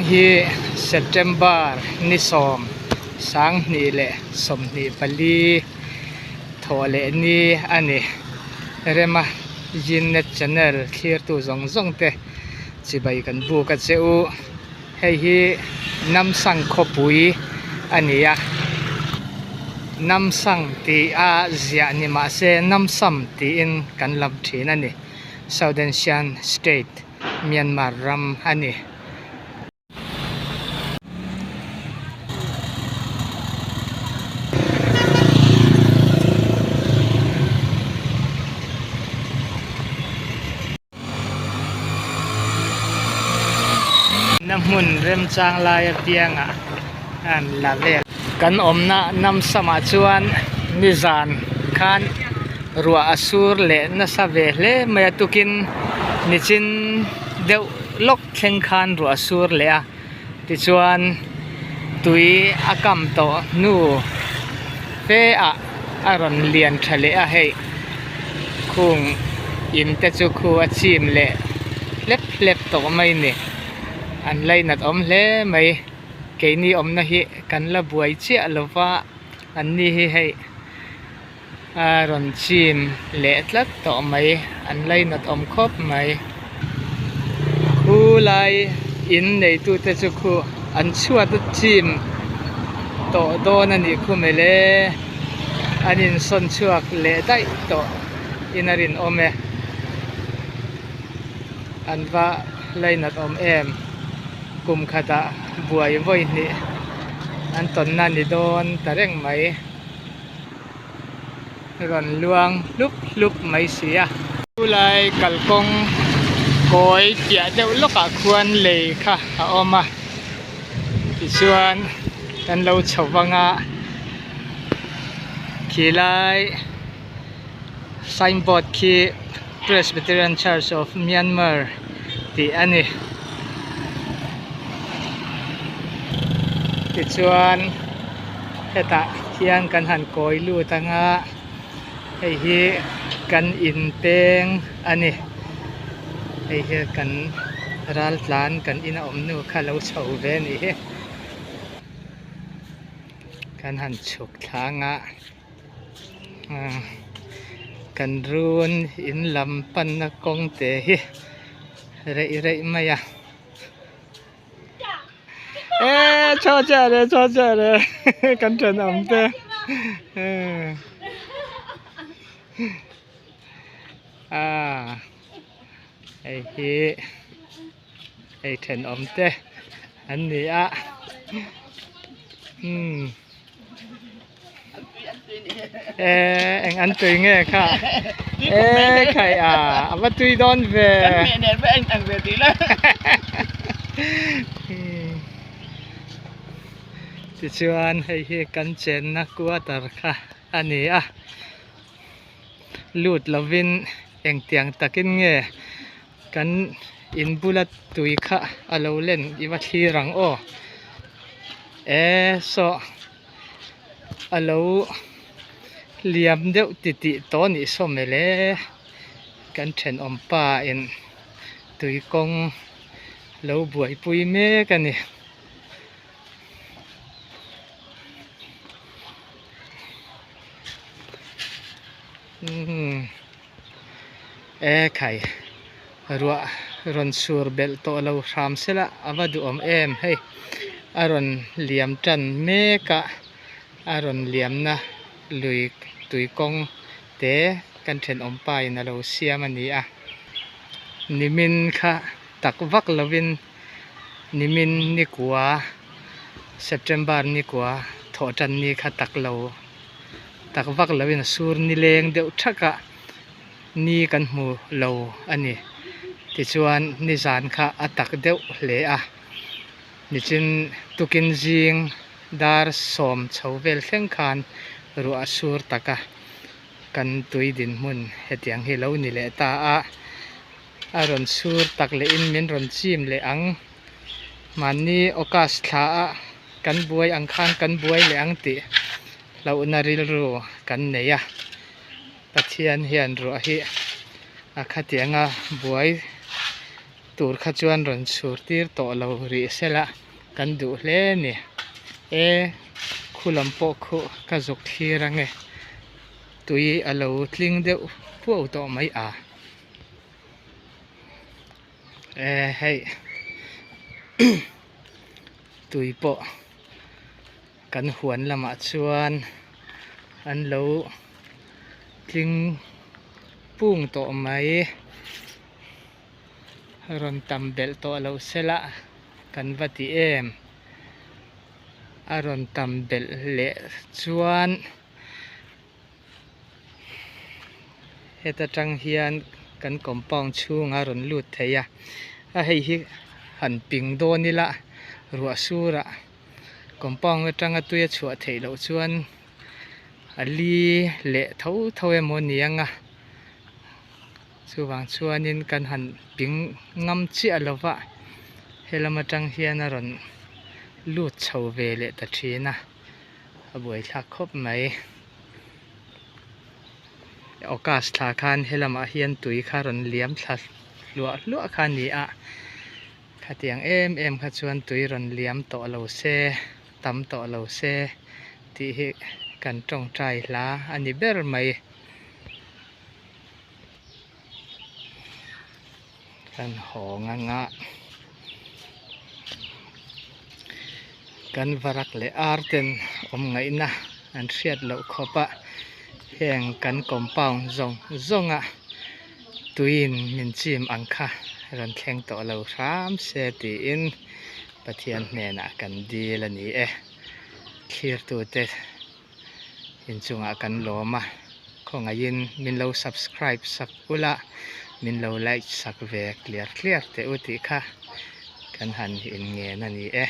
hi September ni sawm sanghnih leh 24 thawh leh ni a ni. Rema Zinnet channel thlirtu zawng zawng te chibai kan buk a che u. Hei hi Namsang khawpui a ni a, Namsang tih a ziah ni mahse Namsam tiin kan lam thin a ni. Southern Shan State Myanmar ram a ni. Na hmun remchang lai apiangah an la vel. Kan awmna namsamah chuan nizan khan ruah a sur leh nasa ve hle mai a tukin nichin deuh lawk thleng khan ruah a sur leh a tichuan tui a kam tawh hnu fe ah a rawn lian tha leh a hei khung in te chu khu a chim leh hlep hlep tawh mai a ni an lainat awm hle mai keini awmna hi kan la buai chiah lo va an ni hi hei a rawn chim leh tlat tawh mai an lainat awm khawp mai khu lai in nei tu te chu khu an chhuat a chim tawh dawn a nih khu mawle an insawn chhuak leh daih tawh in a rinawm e an va lainat awm em kum khatah buai vawi hnih an tawnna ni dawn ta reng mai. Rawn luang hlup hlup mai si a. Chulai kalkawng kawi piah deuh lawkah khuan lei kha a awm a tichuan kan lo chho vang a khilai signboard khi Presbyterian Church of Myanmar tih a ni tichuan hetah hian kan han kawi lut ang a hei hi kan in peng a ni hei hi kan ral tlan kan ina awm nu kha lo chho ve a nih hi kan han chhuk thlang a. Kan run in lam panna kawng te hi reih reih mai a e chaw chiah le chaw chiah le kan thenawm te a hei hi hei thenawm te an ni a umm. Ehh eng an tui nge kha ehh khai a a va tui dawn ve tichuan hei hi kan chenna quarter kha a ni a lut lovin engtiang takin nge kan in bula tui kha a lo len i va thlir ang aw ehh saw a lo liam deuh titih tawh a nih saw mawle kan thenawm pa in tui kawng lo buaipui mek a ni. E khai ruah rawn sur belh tawh lo hram sela a va duhawm em hei a rawn liam tan mek a a rawn liamna lui tui kawng te kan thenawm pa in a lo siam a ni a nimin kha tak vak lovin nimin nikua September nikua thawh tan ni kha tak lo. Tak vak loin a sur nileng deuh thak a ni kan hmu lo a ni tichuan nizan kha a tak deuh hle a nichin tukin zing dar sawm chho vel thleng khan ruah a sur tak a kan tui dinhmun hetiang hi lo ni leh ta a a rawn sur tak leh in min rawn chim leh ang mahni August thla a kan buai ang khan kan buai leh ang tih hlauhna rilru kan nei a Pathian hian ruah hi a khatianga buai. tur kha chuan rawn sur tir tawh lo rih sela kan duh hle a ni. E khu lam pawh khu ka zuk thlir ange tui a lo tling deuh puau tawh mai a. E hei tui pawh kan huan lamah chuan an lo tling pung tawh mai rawn tam belh tawh loh sela kan va ti em a rawn tam belh leh chuan. Heta tang hian kan compound chhunga rawn lut thei a a hei hi han ping dawn ila ruah surah compound atanga tui a chhuah theih loh chuan a li leh tho tho emaw ni ang a chuvang chuanin kan han ping ngam chiah lo va helam atang hian a rawn lut chho ve leh ta thin a. A buaithlak khawp mai. August thla khan helamah hian tui kha rawn liam thla hluah hluah kha a ni a, khatiang em em kha chuan tui rawn liam tawh lo se, tam tawh lo se tih hi kan tawngtai hla a ni ber mai. Kan hawng anga kan varak leh ar ten awm ngaihna an hriat loh khawp a heng kan compound zawng zawng a tuiin min chim ang kha rawn thleng tawh lo hram se tiin Pathian hnenah kan dil a ni e thlirtute. Inchungah kan lawm a, khawngaihin min lo subscribe sak ula, min lo like sak ve clear clear teh u tih kha kan han inngen a ni e.